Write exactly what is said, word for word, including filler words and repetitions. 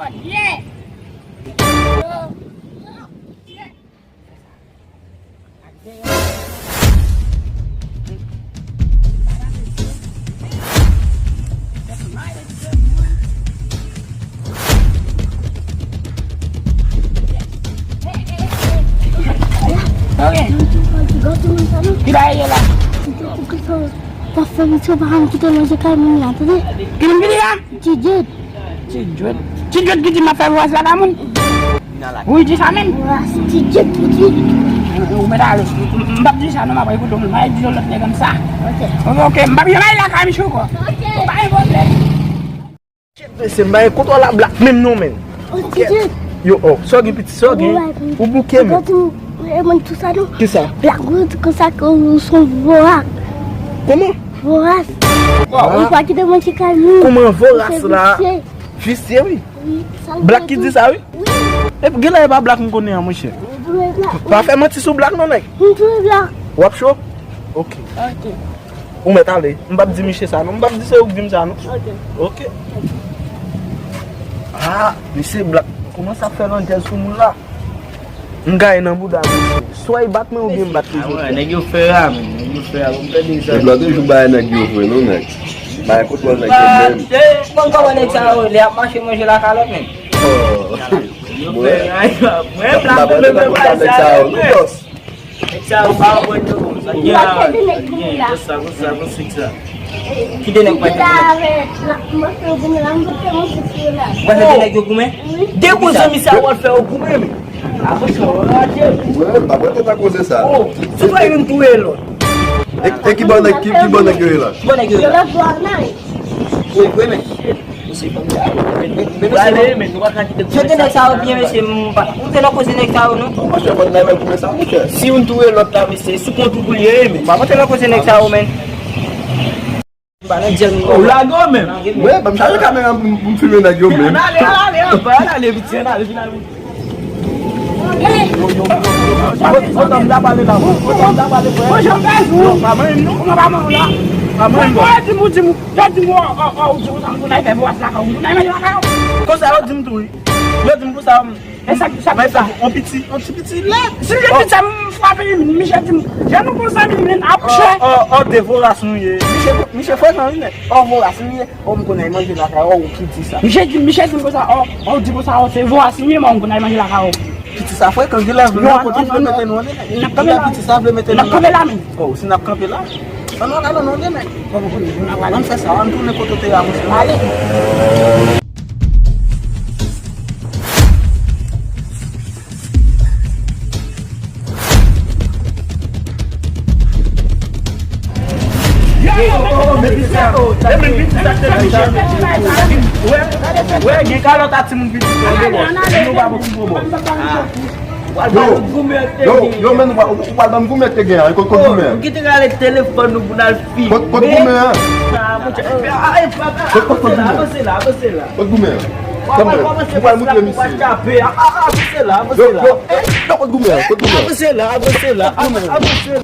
Yeah. Ki bagay ye la? Pou ki sa w ap fè misye pa janm kite manje kay moun nan, tande? Ki moun ki di la? Ti Djed. Ti Djed. Ti Djed ki di m ap fè voras la ka moun? Wi, di sa menm. Voras Ti Djed ki di. Ou mèt ale. M p ap di sa non, m ap ekoute w. M a di yon lòt nèg konsa. Ok. Ok, ok. M p ap janm al lakay misye ankò. Ok. Pa gen pwoblèm. Kèt mesye, m pa gen kontwòl a Black menm non, menn. Oh, Ti Djed. Yo, oh, sa w gen piti, sa w gen? Ou bouke menm. E mwen tou sa non. Kisa? Black ou di konsa ke ou se yon voras. Kòman? Voras. Ou pa kite manje kay moun. Kòman voras la? Visye, wi. Black ki di sa, wi. Epi genlè e pa Black m konnen an, monchè. Pa fè manti sou Black non, nèg. W ap cho? Ok. Ok. Ou mèt ale. M p ap di misye sa non. M p ap di se ou k di m sa non. Ok. Ok. Ah, misye Black kòmanse ap fè landjèz sou moun la. M gaye nan bouda misye. Swa e bat mwen oubyen m bat li. Ah, wè, nèg yo fè a, men. Nèg yo fè a, bon, m tande sa. Epi lòt jou bagay nèg yo vre, non, nèg. Bagay kontwòl nèg yo menm. Bon, kòman nèg sa yo, lè y ap mache manje lakalòt, men. Oh. Yo fè a, mwen, m la konn bagay sa yo, men. Nèg sa yo pa wè yo konsa. Gen la, gen, konsa, konsa, konsa, konsa. Kite nèg pa tande. Mwen se de nèg yo goumen? Depoze misye a w al fè yo goumen, men. Avanse w raje. Wi, m pa wè te nan koze sa. Oh, se pa youn touye lòt. E, e ki bò nèg, ki, ki bò nèg yo ye la? Ki bò nèg yo ye la? Wi, wi, men. Misye fè m sa. Men, men, men, misye, men, nou pa ka kite. Jete nèg sa yo byen, mesye, m pa, ou te nan koze nèg sa yo, non? Ou pa fè bòn la, men, goumen sa, monchè. Si youn touye lòt la, mesye, sou kont ou pou l ye, men. M pa monte nan koze nèg sa yo, men. M pa nan dyèl, non. Ou lage w menm. Wi, ban m chaje kamera pou m, pou m filme nèg yo menm. Ann ale, ann ale, ann ale, piti, ann ale, vin ale. Otan m ta pale la, otan m ta pale, frè. Mwen, jan m fè jou. Non, pa manyen m, non. Kòman pa manyen w la? Pa manyen m, non. Yo di m, yo di m, yo di m, o, o, o, ou di konsa, m tounen fè voras lakay ou, m tounen manje lakay ou. Konsa yo di m tou, wi. Yo di m konsa, m, e sa, sa, men sa, on piti, on ti piti lèd. Si je piti, m frape li, misye di m, jan nou bon zanmi, men, apwoche. O, o, o, de voras nou ye. Misye, misye frekan, wi, nèt. O, voras nou ye. O, m konn al manje lakay ou, ki di sa? Misye di, misye di m konsa, o, o, di konsa, o, se voras nou ye, men m konn al manje lakay ou. Piti sa frekan, genlè vle kote vle mete nou andedan. N ap kanpe la. Piti sa vle mete nou andedan. N ap kanpe la, men. O, si n ap kanpe la, ann al andedan, nèg. Ann fè sa, ann tounen kote w te ye a, monchè. Ale. Wè, gen kalòt a timoun pitit yo, nou pa bon. Yo, yo, yo, men ou pa, ou pa ban m goumen te gen an, kot, kot goumen an? Ou kite rale telefòn nou pou n al filme. Kot, kot goumen an? Kot, kot goumen an? Avanse la, avanse la, avanse la. Kot goumen an? Ou pral moutre misye. Avanse la, avanse la. Yo, yo, yo, kot goumen an? Kot goumen an? Avanse la, avanse la, avanse la.